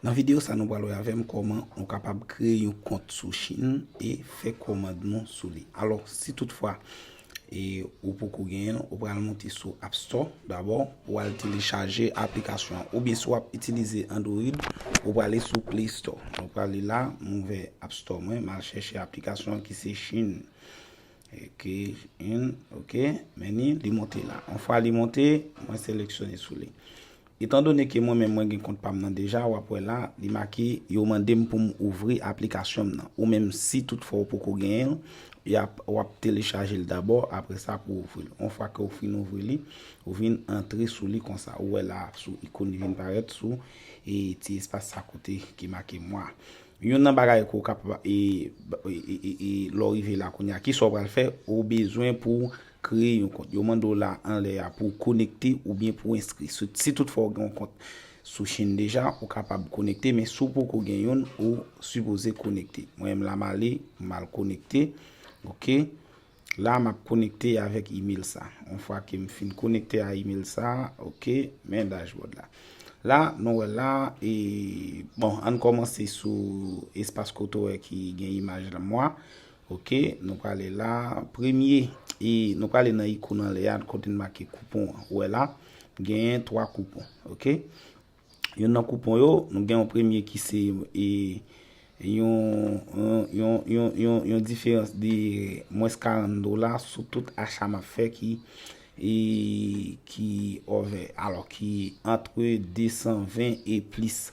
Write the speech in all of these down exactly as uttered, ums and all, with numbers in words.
Nan videyo sa nou pral wè avè m kòman ou kapab kreye yon kont sou Shein e fè kòmand nou sou li. Alò, si toutfwa e ou poko genyen l, ou pral monte sou App Store dabò, ou al telechaje aplikasyon an. Oubyen si w ap itilize Android, ou prale sou Play Store. Nou prale la, m ouvè App Store mwen, m al chèche aplikasyon an ki se Shein. Ok, Shein, ok, men ni, li monte la. Yon fwa li monte, mwen seleksyone sou li. Etandone ke mwen menm mwen gen kont pa m nan deja, w ap wè la, li make yo mande m pou m ouvri aplikasyon m nan. Ou menm si toutfwa ou poko genyen l, y ap, w ap telechaje l dabò, apre sa pou ouvri l. Yon fwa ke w fin ouvri li, ou vin antre sou li konsa. Ou wè la, sou ikòn li vin parèt sou e ti espas sa kote ki make mwa. Youn nan bagay ke w kapab e, e, e, e, e lè w rive la kounye a, kisa w pral fè? Ou bezwen pou w kreye yon kont. Yo mande w la anlè a pou w konekte oubyen pou w enskri. Si, si toutfwa w gen yon kont sou Shein deja, ou kapab konekte, men si w poko gen youn, ou sipoze konekte. Mwen menm la m ale, m al konekte. Ok. La, m ap konekte avèk imèl sa. Yon fwa ke m fin konekte a imèl sa, ok, men dashboard la. La, nou wè la, e, bon, ann kòmanse sou espas kote w wè ki gen imaj la mwa. Ok, nou prale la. Premye, e, nou prale nan ikòn anlè a, kote n make koupon an. Ou wè la, genyen twa koupon, ok? Youn nan koupon yo, nou gen yon premye ki se, e, yon, yon, yon, yon, yon, yon diferans de mwens karant dola sou tout acha m ap fè ki, e, ki òvè, alò ki antre de san ven e plis.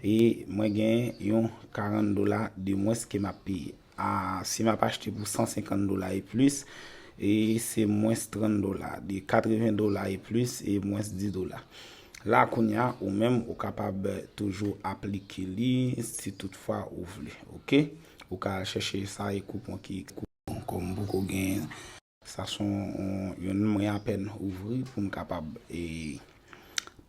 E mwen gen yon karant dola de mwens ke m ap peye. A, si m ap achte pou san senkant dola e plis, e se mwens trant dola. De katreven dola e plis, e mwens dis dola. La, kounye a, ou menm, ou kapab toujou aplike li si toutfwa ou vle, ok? Ou ka al chèche sa e koupon ki koupon kòm poko gen. Sa se yon, yon mwen apèn ouvri pou m kapab e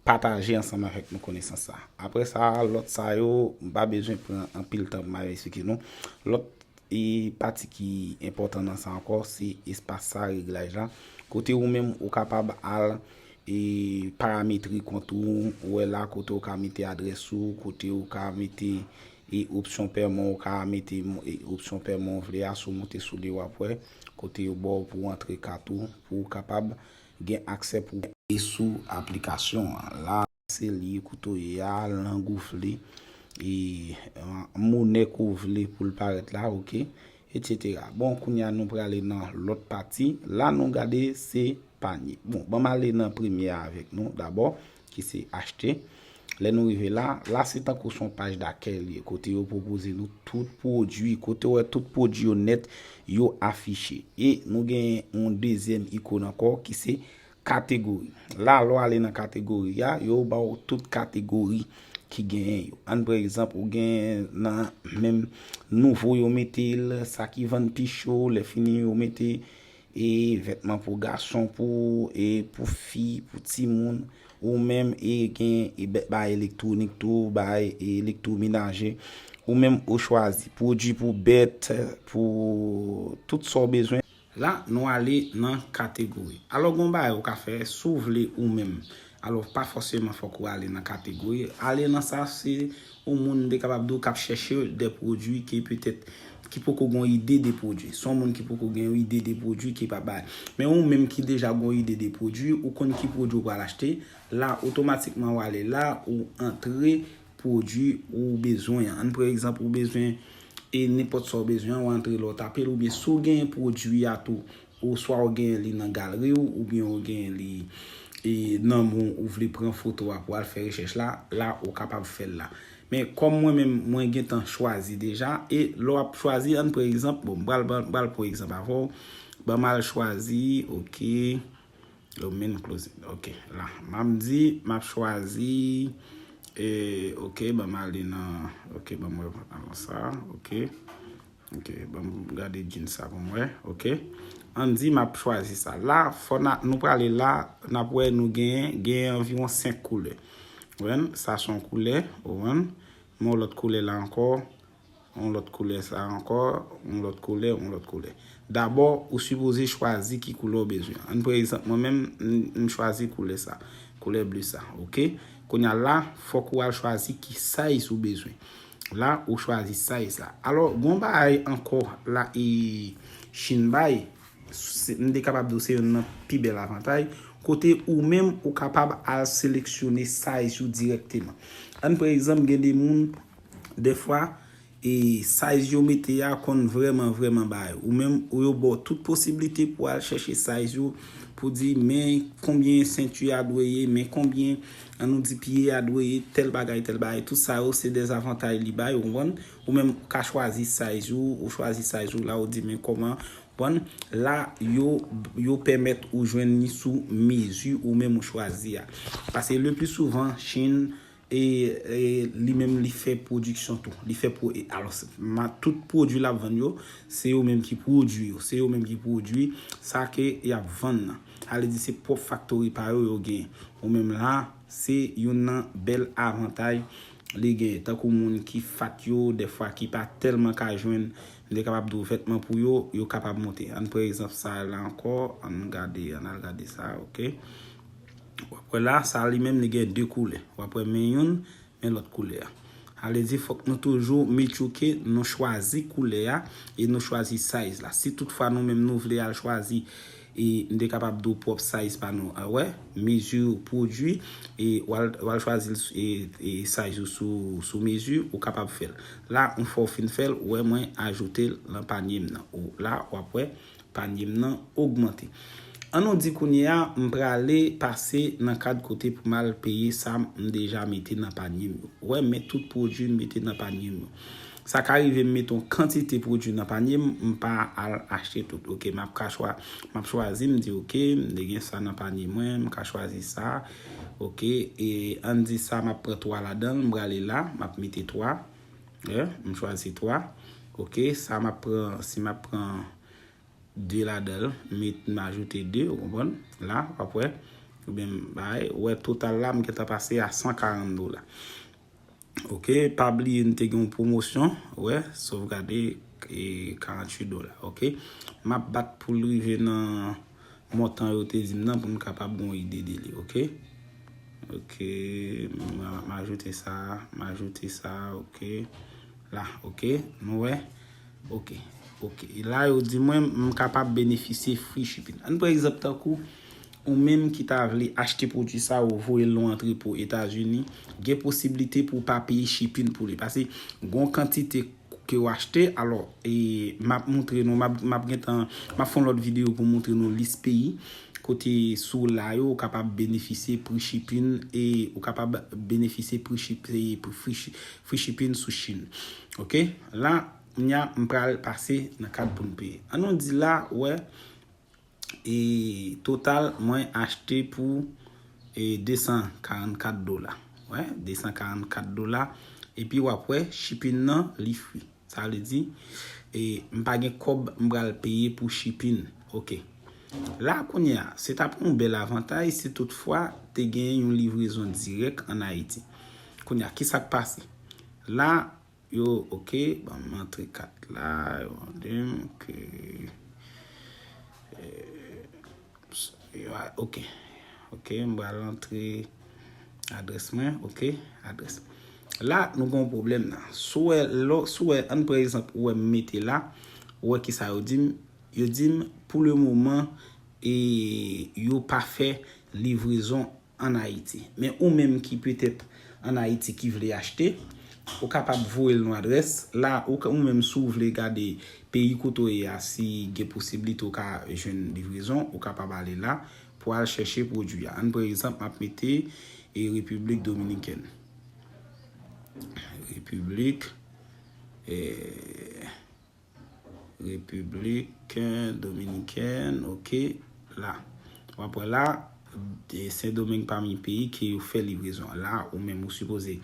pataje ansanm avèk nou konesans sa. Apre sa, lòt sa yo, m pa bezwen pran anpil tan pou m al eksplike nou. Lòt e pati ki enpòtan nan sa ankò, se espas sa, reglaj la. Kote ou menm, ou kapab al e parametre kont ou, ou wè la kote ou ka mete adrès ou, kote ou ka mete e opsyon pèman ou ka mete mo- e opsyon pèman ou vle a, si w monte sou li w ap wè kote yo ba w pou w antre kat ou, pou w kapab gen aksè pou e sou aplikasyon an. La, se li kote w ye a, lang ou vle, e, e, monè ke w vle pou l parèt la, ok, etsetera. Bon, kounye a nou prale nan lòt pati. La, nou gade se panye. Bon, ban m ale nan premye a avèk nou dabò, ki se achte. Lè nou rive la, la se tankou se yon paj dakèy li ye, kote yo pwopoze nou tout pwodui, kote w wè tout pwodui yo nèt, yo afiche. E nou gen yon dezyèm ikòn ankò ki se kategori. La, lè w ale nan kategori a, yo ba w tout kategori ki genyen yo. Ann pran egzanp, ou gen nan menm nouvo yo mete l, sa ki vann pi cho, lè fini yo mete e vètman pou gason, pou, e pou fi, pou timoun, ou menm, e gen e bè- bagay elektwonik tou, bagay e elektwomenaje, ou menm ou chwazi pwodui pou bèt, pou tout sa w bezwen. La, nou ale nan kategori. Alò, gen yon bagay ou ka fè, si w vle ou menm. Alò, pa fòseman fòk ou ale nan kategori. Ale nan sa, se yon moun, m te kapab di w, k ap chèche de pwodui ke petèt ki poko gen yon ide de pwodui. Se yon moun ki poko gen yon ide de pwodui ki pa bay. Men ou menm ki deja gen yon ide de pwodui, ou konn ki pwodui ou pral achte, la, otomatikman w ale la, ou antre pwodui ou bezwen an. Ann pran egzanp, ou bezwen e nenpòt sa w bezwen an, w antre la, w tape l, oubyen si w gen pwodui a tou, oswa w gen li nan galri w, oubyen w gen li e nan men w, ou vle pran foto a pou w al fè rechèch la, la, ou kapab fè l la. Men kòm mwen menm, mwen gentan chwazi deja, e lè w ap chwazi, ann pran egzanp, bon, m pral, pral, pral pran egzanp avè w. Ban m al chwazi, ok. Yo men closing. Ok, la. M ap di, m ap chwazi. E, ok, ban m ale nan. Ok, ban m wè pantalon sa. Ok. Ok, ban m gade jeans sa pou m wè. Ok. Ann di, m ap chwazi sa. La, fò na, nou prale la, n ap wè nou genyen, genyen anviwon senk koulè. Ou konprann? Sa se yon koulè, ou konprann? Men yon lòt koulè la ankò. Yon lòt koulè sa ankò, yon lòt koulè, yon lòt koulè. Dabò, ou sipoze chwazi ki koulè w bezwen. Ann pran egzanp, mwen menm, m, m chwazi koulè sa. Koulè ble sa, ok? Kounye a la, fòk ou al chwazi ki size ou bezwen. La, ou chwazi size la. Alò, gon bagay ankò la e Chine bay, m te kapab di w se youn nan pi bèl avantay, kote ou menm ou kapab al seleksyone size ou dirèkteman. Ann pran egzanp, gen de moun, dèfwa, e size yo mete a konn vrèman, vrèman bay. Ou menm, ou yo ba w tout posiblite pou al chèche size yo, pou di, men konbyen senti a dwe ye, men konbyen, ann nou di pye a dwe ye, tèl bagay, tèl bagay. Tout sa yo, se dèzavantay li bay, ou konprann? Ou menm, ou ka chwazi size ou, ou chwazi size ou la, ou di, men kòman, konprann? La, yo, yo pèmèt ou jwenn li sou mezi ou menm ou chwazi a. Paske le pli souvan, Chine, e, e li menm li fè pwodiksyon tou. Li fè pwo, e, alò, ma, tout pwodui l ap vann yo, se yo menm ki pwodui yo. Se yo menm ki pwodui sa ke y ap vann nan. Sa vle di se pwòp faktori pa yo yo genyen. Ou menm la, se youn nan bèl avantay li genyen. Tankou moun ki fat yo, dèfwa ki pa tèlman ka jwenn, m te kapab di w vètman pou yo, yo kapab monte. Ann pran egzanp sa la ankò, ann gade, ann al gade sa, oke. W ap wè la, sa li menm li gen de koulè. W ap wè men youn, men lòt koulè a. Sa vle di fòk nou toujou make sure ke nou chwazi koulè a e nou chwazi size la. Si toutfwa nou menm nou vle al chwazi, e m te kapab di w pwòp size pa nou, a wè, mezi pwodui, e w al, w al chwazi l, e, e size ou sou, sou mezi, ou kapab fè l. La, yon fwa w fin fè l, ou wè mwen ajoute l nan panye m nan. Ou, la, w ap wè, panye m nan ogmante. Ann nou di kounye a, m prale pase nan kad kote pou m al peye sa m deja mete nan panye m yo. Ou wè, men tout pwodui m mete nan panye m yo. Sa ka rive m mete yon kantite pwodui nan panye m, m pa al achte tout. Oke, m ap ka chwa, m ap chwazi, m di, oke, m te gen sa nan panye mwen, m ka chwazi sa. Oke, e ann di sa, m ap pran twa ladan l, m prale la, m ap mete twa. Wè, m chwazi twa. Oke, sa m ap pran, si m ap pran de ladan l, met, m ajoute de, ou konprann? La, w ap wè, oubyen m bay, wè, total la, m gentan pase a san karant dola. Oke, pa bliye, n te gen yon pwomosyon, wè, sovgade, e, karant uit dola, oke. M ap bat pou l rive nan montan yo te di m nan pou n kapab gen yon ide de li, oke. Oke, m, m ajoute sa, m ajoute sa, oke. La, oke, nou wè. Oke, oke. E la, yo di mwen, m kapab benefisye free shipping. Ann pran egzanp tankou, ou menm ki ta vle achte pwodui sa, ou voye l nan antrepo Etazini, gen posiblite pou w pa peye shipping pou li. Paske gon kantite ke w achte, alò, e, m ap montre nou, m ap, m ap gentan, m ap fè yon lòt videyo pou montre nou lis peyi kote sou la yo, ou kapab benefisye free shipping, e ou kapab benefisye free ship-, e free shi-, free shipping sou Chine. Oke? La, kounye a, m pral pase nan kad pou n peye. Ann nou di la, wè, e total, mwen achte pou, e, de san karannkat dola. Wè, de san karannkat dola. Epi w ap wè, shipping nan, li free. Sa vle di, e, m pa gen kòb m pral peye pou shipping. Oke. La, kounye a, se t ap yon bèl avantay si toutfwa te gen yon livrezon dirèk ann Ayiti. Kounye a, ki sa k pase? La, yo, oke, ban m antre kat la, yo mande m ke, e, yo, oke, oke, m pral antre adrès mwen, oke, adrès. La, nou gen yon pwoblèm la. Si w wè, lò, si w wè, ann pran egzanp, ou wè m mete la, ou wè ki sa yo di m? Yo di m, pou le moman, e, yo pa fè livrezon ann Ayiti. Men ou menm ki petèt ann Ayiti ki vle achte, ou kapab voye l yon adrès. La, ou ka, ou menm si w vle gade peyi kote w ye a, si gen posiblite ou ka jwenn livrezon, ou kapab ale la pou al chèche pwodui a. Ann pran egzanp, m ap mete, e, Repiblik Dominikèn. Repiblik, e, Repiblik Dominikèn, oke, la. W ap wè la, e, Sendomeng pami peyi ke yo fè livrezon an. La, ou menm ou sipoze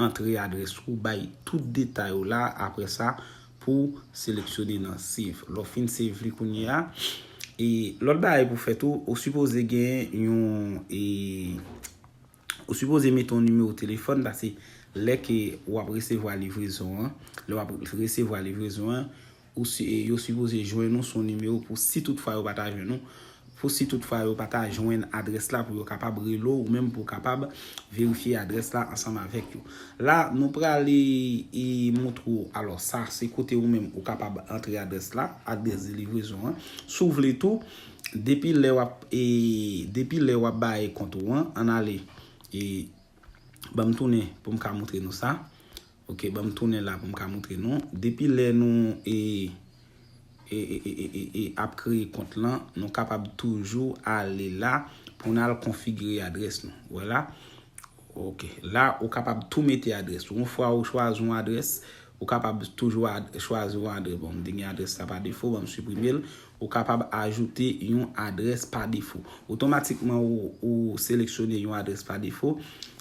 antre adrès ou, bay tout detay ou la, apre sa, pou seleksyone nan save. Lè w fin save li kounye a, e lòt bagay pou fè tou, ou sipoze gen yon, e, ou sipoze mete yon nimewo telefòn, paske lè ke w ap resevwa livrezon an, lè w ap resevwa livrezon an, ou si, e, yo sipoze jwenn ou sou nimewo pou si toutfwa yo pa ta jwenn ou, pou si toutfwa yo pa ta jwenn adrès la pou yo kapab rele w ou menm pou w kapab verifye adrès la ansanm avèk yo. La, nou prale e montre w, alò, sa se kote ou menm ou kapab antre adrès la, adrès de livrezon an. Si w vle tou, depi lè w ap, e, depi lè w ap bay kont ou an, ann ale, e, ban m tounen pou m ka montre nou sa. Ok, ban m tounen la pou m ka montre nou. Depi lè nou, e, e, e, e, e, e, e ap kreye kont lan, nou kapab toujou ale la pou n al konfigire adrès nou. Wè la. Ok, la ou kapab tou mete adrès ou. Yon fwa ou chwazi yon adrès, ou kapab toujou ad, chwazi yon adrès. Bon, m te gen adrès la pa defo, ban m siprime l. Ou kapab ajoute yon adrès pa defo. Otomatikman, ou, ou seleksyone yon adrès pa defo.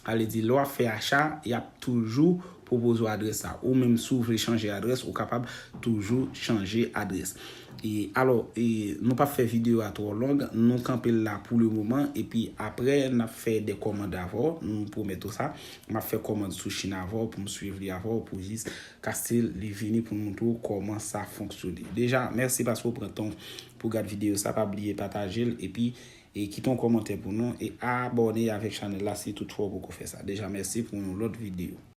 Ale di, lè w ap fè acha, y ap toujou pwopoze w adrès sa. Ou menm, si w vle chanje adrès, ou kapab toujou chanje adrès. E, alò, e, nou p ap fè videyo a twò long, nou kanpe l la pou le moman, epi apre, n ap fè de kòmand avè w, m pwomèt ou sa. M ap fè kòmand sou China avè w pou m swiv li avè w, pou jis kase li vini pou m montre w kòman sa fonksyone. Deja, mèsi paske w pran tan w pou gad videyo sa, pa bliye pataje l, epi, e kite yon kòmantè pou nou, e abòne avèk chanèl la si toutfwa w poko fè sa. Deja, mèsi pou yon lòt videyo.